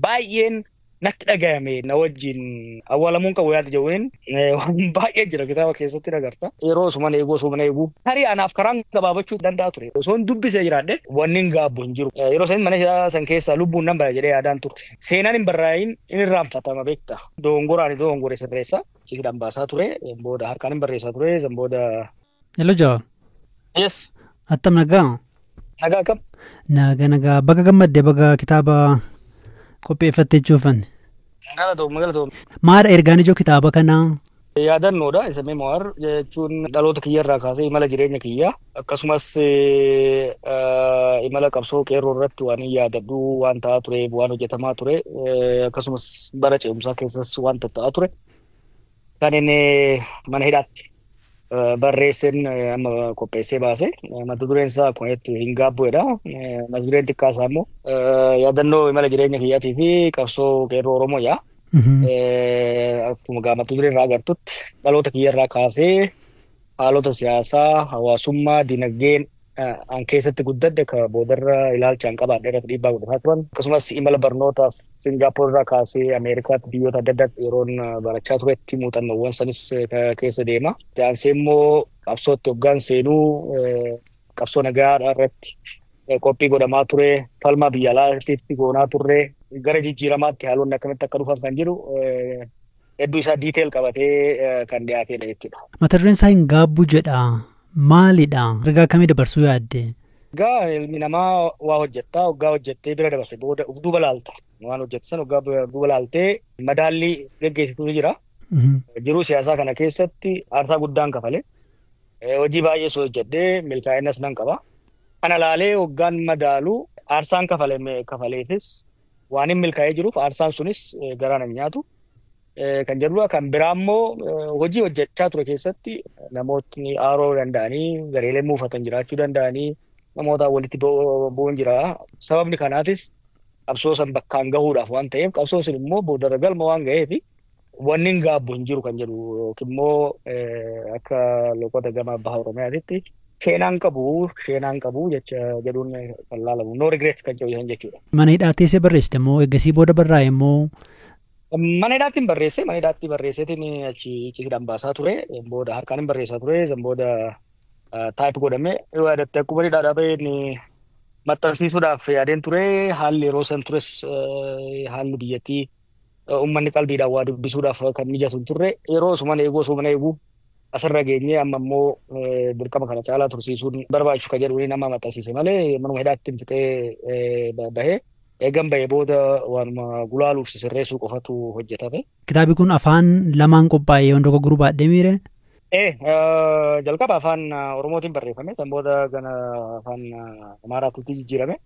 Baay'een natti dhagayame na wajjin awwaalamuun qabu yaada jedhuun waan baay'ee jira kitaaba keessatti agarta. Yeroo osuman eeguu osuman eeguu tarii anaaf karaan gabaabachuu danda'a ture. Osoo hin dubbisee jiraadhe wanni hin gaabbu hin jiru. Yeroo san mana hidhaa san keessaa lubbuun nan baya jedhee yaadaan ture. Seenaan hin barraa'in hin irraanfatama beekta. Dogongoraan dogongore sirreessa. Hidhaan baasaa ture. Booda harkaan hin barreessaa ture. San booda. Hello Jawaar. Yes. Attam nagaa? Nagaa kam? Nagaa nagaa, baga gammadde, baga kitaaba qopheeffatte jechuufan. Galatoom, galatoom. Maadha ergaan ijoo kitaaba kanaa? Yaadannoodha isa memoir jechuun dhaloota kiyyarraa kaasee imala jireenya kiyyaa akkasumas imala qabsoo qeerroo irratti waan hin yaadadhu, waan ta'aa ture, waan hojjetamaa ture, akkasumas bara ce'umsaa keessas waan ta'aa ture kan inni mana hidhaatti barreesseen amma qopheessee baase. Mata dureen isaa akkuma jettu "Hin gaabbu'edha". Mata dureen xiqqaa isaa immoo yaadannoo imala jireenya kiyyaatii fi qabsoo qeerroo Oromoo yaa. Akkuma gaa mata duree irraa agartutti dhaloota kiyyarraa kaasee haalota siyaasaa, hawaasummaa, dinagdeen an keessatti guddadhe ka boodarra ilaalchaan qabaadhe irratti dhiibbaa godhataa turan. Akkasumas imala barnootaaf Singaappoor irraa kaasee Ameerikaatti biyyoota adda addaatti yeroon barachaa turetti muuxannoowwan sanis keessa deema. Jaansee immoo qabsootti hoggaan seenuu qabsoo nagaa irratti qophii godhamaa ture, falmaa biyya alaatti goonaa turre, gara jijjiiramaatti haalonni akkamitti akka dhufan kan jiru hedduu isaa detail qabatee kan dhiyaatedha jechuudha. Mata dureen isaa "Hin gaabbu" jedha. Maalidha? Ergaa akkamii dabarsuu yaadde? Egaa ilmi namaa waa hojjettaa, hoggaa hojjettee bira dabarse booda uf duuba laalta. Waan hojjette sana hoggaa duuba laaltee madaallii geggeessituutu jira. Jiruu siyaasaa kana keessatti aarsaa guddaan kafale. Hojii baay'ee soo hojjedhee milkaa'inas nan qaba. Kana laalee hoggaan madaalu aarsaan kafaleefis waan hin milkaa'ee jiruuf aarsaan sunis garaa nan nyaatu. Kan jedhudha. Kan biraa immoo hojii hojjechaa ture keessatti namootni aaroo danda'anii gareelee muufatan jiraachuu danda'anii namoota walitti bu'uun jira. Sababni kanaatis qabsoo san bakkaan gahuudhaaf waan ta'eef, qabsoon sun immoo boodarra galma waan ga'eef wanni hin gaabbu hin jiru kan jedhu yookiin immoo akka loqoda gama baha Oromiyaatitti sheenaan qabu, sheenaan qabu jecha jedhuun kan laalamu, no regrets kan jedhu jechuudha. Mana hidhaa teessee barreessite moo eeggasii booda barraa'e moo? Mana hidhaatti hin barreesse, mana hidhaatti barreesseetiin achi icciitiidhaan baasaa ture. Booda harkaan hin barreessaa ture. San booda type godhame. Yoo yaadatte akkuma hidhaadhaa baheen maxxansiisuudhaaf yaadeen ture. Haalli yeroo san tures, haalli biyyattii uummanni qalbiidhaan waa dubbisuudhaaf kan mijatu hin turre. Yeroo osuman eeguu osuman eeguu asirra geenyee amma immoo dirqama kana caalaa tursiisuun barbaachisu kan jedhu nama maxxansiise malee manuma hidhaatti fixee bahee. Eegan bahee booda waanuma gulaaluuf sirreessuu qofatu hojjetame. Kitaabni kun afaan lamaan qophaa'ee waan dogoggoruu baadhee miire? Jalqaba afaan Oromootiin barreeffame, san booda gara afaan Amaaraatti jijjiirame.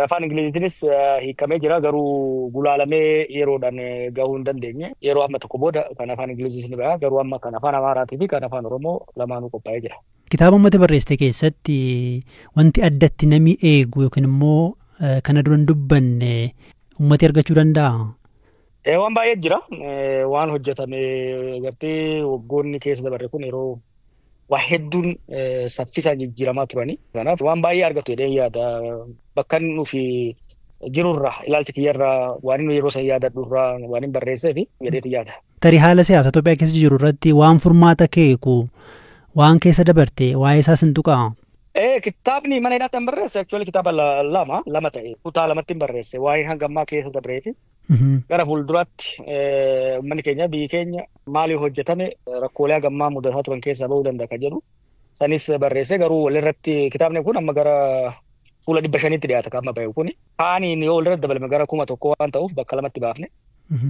Afaan Ingiliziitiinis hiikamee jira, garuu gulaalamee yeroodhaan gahuu hin dandeenye. Yeroo amma tokko booda kan afaan Ingiliziis ni baha, garuu amma kan afaan Amaaraatii fi kan afaan Oromoo lamaanuu qophaa'ee jira. Kitaaba uummata barreessite keessatti wanti addatti namni eegu yookiin immoo kana dura hin dubbanne uummati argachuu danda'a? Waan baay'ee jira. Waan hojjetame gartee waggoonni keessa dabarre kun yeroo waa hedduun saffisaan jijjiiramaa turani. Kanaaf waan baay'ee argatu jedhee yaada. Bakka inni nufi jirurraa, ilaalcha kiyyarraa, waan inni yeroo san yaadadhurraa waan hin barreesseef jedheeti yaada. Tarii haala siyaasa Itoophiyaa keessa jiru irratti waan furmaata keeku waan keessa dabarte waa'ee isaas hin tuqaa? Kitaabni mana hidhaatti hin barreesse actually kitaaba lama lama ta'e, kutaa lamatti hin barreesse waa'ee hanga ammaa keessa dabreefi. Gara fuulduraatti uummanni keenya, biyyi keenya maaliif hojjetame rakkoolee hagammaa mudataa turan keessaa bahuu danda'a kan jedhu sanis barreesse, garuu walirratti kitaabni kun amma gara fuula 500tti dhiyaata kan amma bahe kuni. Kaaniin yoo walirratti dabalame gara 1000 waan ta'uuf bakka lamatti baafne.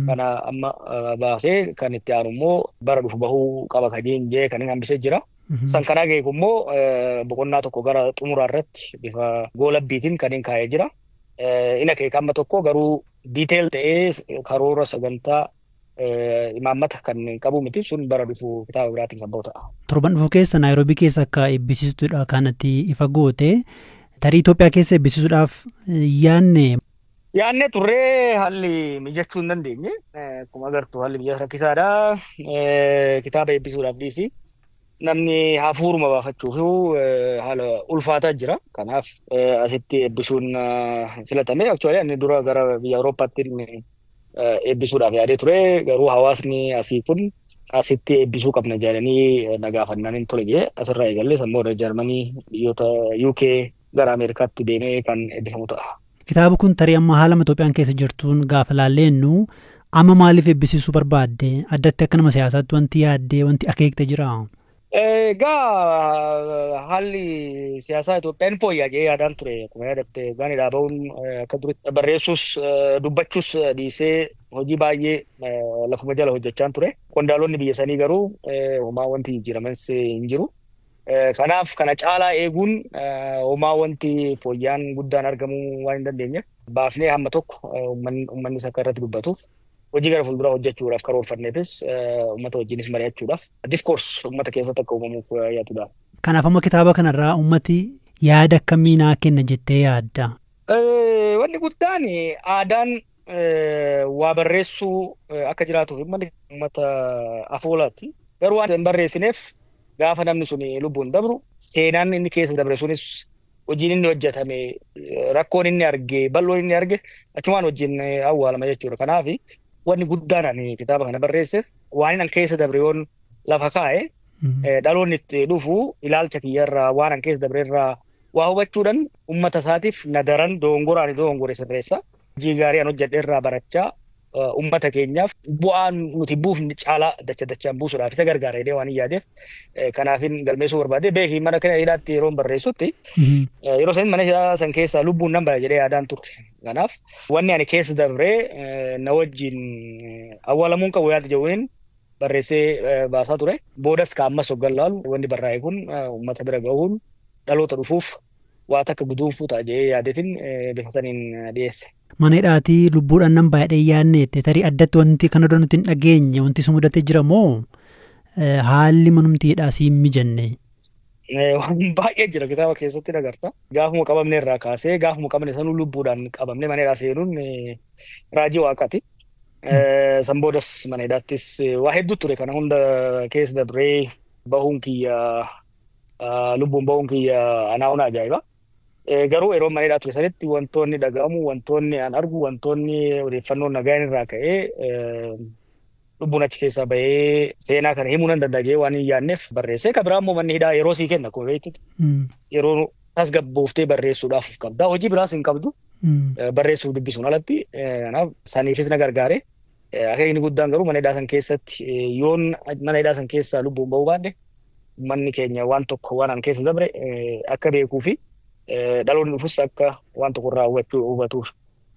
Kana amma baasee kan itti aanu immoo bara dhufu bahuu qaba kan jee kan inni hambisee jira. San kanaa geeku immoo boqonnaa tokko gara xumuraa irratti bifa goolabbiitiin kan inni kaa'ee jira. Ina keeka amma tokko garuu detail ta'ee karoora sagantaa imaammata kan qabu miti, sun bara dhufu kitaaba biraatiin kan bahu ta'a. Torban dhufu keessa Naayiroobii keessa akka eebbisiistuudha kanatti ifa goote. Tarii Itoophiyaa keessa eebbisiisuudhaaf yaadne? Yaadne turree haalli mijachuu hin dandeenye. Akkuma agartu haalli biyya rakkisaadha. Kitaaba eebbisuudhaaf dhiisi. Namni hafuuruma baafachuuf haala ulfaataa jira. Kanaaf asitti eebbisuun filatame. Actually inni dura gara biyya Awurooppaatti eebbisuudhaaf yaadee ture. Garuu hawaasni asii kun asitti eebbisuu qabna jedhanii na gaafannaan hin tole jedhee asirraa eegallee sammuu Jarmanii, biyyoota UK, gara Ameerikaatti deemee kan eebbifamu ta'a. Kitaaba kun tarii amma haala Itoophiyaan keessa jirtuun gaafa laalleennu amma maaliif eebbisiisuu barbaadde? Addatti akka nama siyaasaatti wanti yaaddee, wanti akeekte jira? Egaa haalli siyaasaa Itoophiyaan fooyya'aa jedhee yaadaan ture. Akkuma yaadatte gaaniidhaa bahuun akka duritti barreessuus dubbachuus dhiisee hojii baay'ee lafuma jala hojjechaan ture. Qondaalonni biyya sanii garuu homaa wanti jijjiiramanis hin jiru. Kanaaf kana caalaa eeguun homaa wanti fooyya'aan guddaan argamuu waan hin dandeenyeef baafnee hamma tokko uummannis akka irratti dubbatuuf, hojii gara fuulduraa hojjechuudhaaf karoorfanneefis, uummata wajjinis mari'achuudhaaf, discourse uummata keessatti akka uumamuuf yaadudha. Kanaaf amma kitaaba kanarraa uummati yaada akkamii naa kenna jettee yaadda? Wanni guddaan aadaan waa barreessuu akka jiraatuuf uummata afoolaati. Garuu waan hin barreessineef gaafa namni sun lubbuun dabru, seenaan inni keessa dabre sunis, hojiin inni hojjetame, rakkoon inni arge, bal'oon inni arge achumaan wajjin awwaalama jechuudha. Kanaaf wanni guddaan ani kitaaba kana barreesseef waan inni keessa dabre yoon lafa kaa'e, dhaloonni itti dhufu ilaalcha kiyyarraa, waan an keessa dabre irraa waa hubachuudhaan uummata isaatiif na daran dogongora ani dogongore sirreessa. Hojii gaarii an hojjedhe irraa barachaa uummata keenyaaf bu'aan nuti buufne caalaa dacha dachaan buusuudhaaf isa gargaara jedhee waan hin yaadeef kanaafin galmeessuu barbaade. Beeki, mana kana hidhaatti yeroo barreessutti yeroo san mana hidhaa san keessaa lubbuun nan baya jedhee yaadaan turre. Kanaaf wanni ani keessa dabree na wajjin awwaalamuun qabu yaada jedhuun barreessee baasaa ture. Boodas ka ammas hoggan laalu wanni barraa'e kun uummata bira gahuun dhaloota dhufuuf waa takka guduunfuu ta'a jedhee yaadeetiin bifa saniin dhiyeesse. Mana hidhaatii lubbuudhaan nan baay'ee yaadneette, tarii addatti wanti kana dura nuti hin dhageenye wanti si mudatee jira moo haalli manumti hidhaa si hin mijanne? Waan baay'ee jira, kitaaba keessatti agarta. Gaafuma qabamne irraa kaasee, gaafuma qabamne sanuu lubbuudhaan qabamne mana hidhaa seenuun raajii waaqaati. San boodas mana hidhaattis waa hedduu ture. Kana hunda keessa dabree bahuun kiyya, lubbuun bahuun kiyya anaa una ajaa'iba. Garuu yeroo mana hidhaa ture sanitti wantoonni dhaga'amu, wantoonni an argu, wantoonni odeeffannoon nagaan irraa ka'ee lubbuun achi keessaa bahee seenaa kana himuu nan danda'a waan hin yaadneef barreessee. Kan biraa immoo manni hidhaa yeroo sii kenna, akkuma beektu yeroo tasgabbooftee barreessuudhaaf qabda. Hojii biraas hin qabdu. Barreessuuf dubbisuun alatti, kanaaf saniifis na gargaare. Akeekni guddaan garuu mana hidhaa san keessatti yoon mana hidhaa san keessaa lubbuun bahuu baadhe, manni keenya waan tokko waan an keessa dabre akka beekuu fi dhaloonni dhufus akka waan tokko irraa hubatuuf.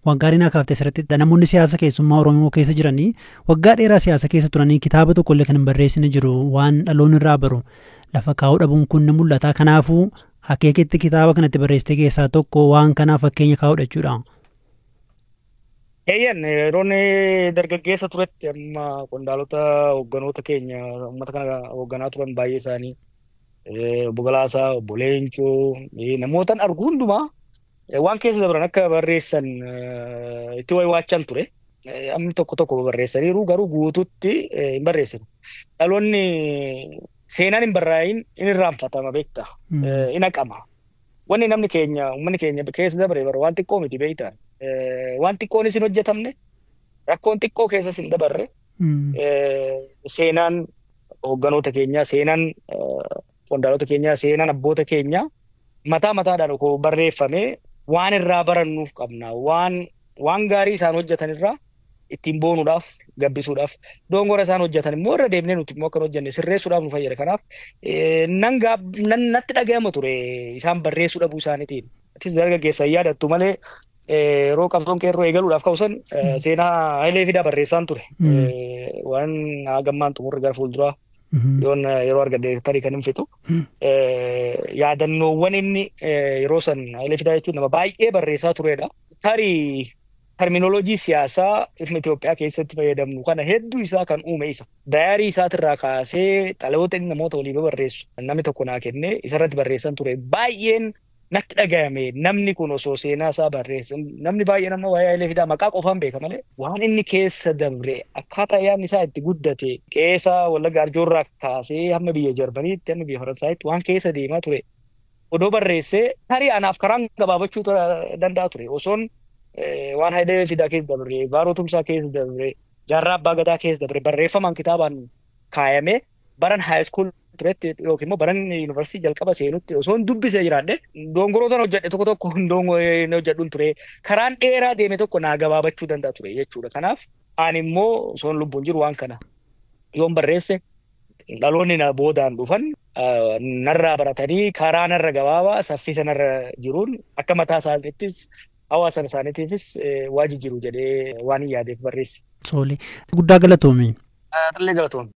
Waan gaarii naa kaaftee asirratti. Namoonni siyaasa keessummaa Oromoo keessa jiranii waggaa dheeraa siyaasa keessa turanii kitaaba tokko illee kan hin barreessine jiru. Waan dhaloonni irraa baru lafa kaa'uu dhabuun kun ni mul'ata. Kanaafuu akeekitti kitaaba kanatti barreessite keessaa tokko waan kanaaf fakkeenya kaa'uudha jechuudha. Eeyyan, yeroon dargaggeessa turetti amma qondaalota hoogganoota keenya uummata kana hoogganaa turan baay'ee isaanii, obbo Galaasaa, obbo Leencoo, namootan argu hundumaa waan keessa dabran akka barreessan itti waywaachan ture. Amni tokko tokko barreessaniiru, garuu guututti hin barreessinu. Dhaloonni seenaan hin barraa'in in irraanfatama, beekta. In haqama. Wanni namni keenya, uummanni keenya keessa dabre bara waan xiqqoo miti, beektaa. Waan xiqqoonis hin hojjetamne, rakkoon xiqqoo keessas hin dabarre. Seenaan hoogganoota keenyaa, seenaan qondaalota keenyaa, seenaan abboota keenyaa mataa mataadhaan okoo barreeffamee waan irraa barannuuf qabna. Waan gaarii isaan hojjetan irraa ittiin boonuudhaaf, gabbisuudhaaf, dogongora isaan hojjetan immoo irra deemnee nuti immoo akka hojjenne sirreessuudhaaf nu fayyada. Kanaaf nan nan natti dhaga'ama ture isaan barreessuu dhabuu isaaniitiin. Atis dargaggeessa hin yaadattu malee yeroo qabsoon qeerroo eegaluudhaaf ka'u san seenaa Hayilee Fidaa barreessaan ture. Waan hagammaan xumurre gara fuulduraa yoon yeroo argadde tarii kan hin fixu. Yaadannoowwan inni yeroo san, Hayilee Fidaa jechuun nama baay'ee barreessaa turedha. Tarii terminoloojii siyaasaa Itoophiyaa keessatti fayyadamnu kana hedduu isaa kan uume isa. Dayaarii isaatirraa kaasee xalayoota inni namoota walii barreessu namni tokko naa kennee isarratti barreessan ture. Baay'een Natti dhagayame, namni kun osoo seenaa isaa barreesse. Namni baay'een amma waa'ee Hayilee Fidaa maqaa qofaan beeka malee waan inni keessa dabre, akkaataa yaadni isaa itti guddate, qeesa Wallagga Arjoorraa kaasee hamma biyya Jarmaniitti, hamma biyya Faransaayitti waan keessa deemaa ture odoo barreessee, tarii anaaf karaan gabaabachuu danda'a ture. Osoon waan Hayilee Fidaa keessa dabre, Baaroo Tumsaa keessa dabre, Jaarraa Abbaa Gadaa keessa dabre barreeffamaan kitaabaan kaayamee baran high school turetti yookiin immoo baran yuunivarsiitii jalqaba seenutti osoo hin dubbisee jiraadhe, dongorootan hojjedhe tokko tokko hin hojjedhuun ture. Karaan dheeraa deeme tokko naa gabaabachuu danda'a ture jechuudha. Kanaaf ani immoo osoo lubbuun jiru waan kana yoon barreesse, dhaloonni na boodaan dhufan narraa baratanii karaa narra gabaabaa saffisa narra jiruun akka mataa isaaniittis hawaasa isaaniitiifis waa jijjiiru jedhee waan hin yaadeef barreesse. Tole, guddaa galatoomi. Xillee, galatoomii.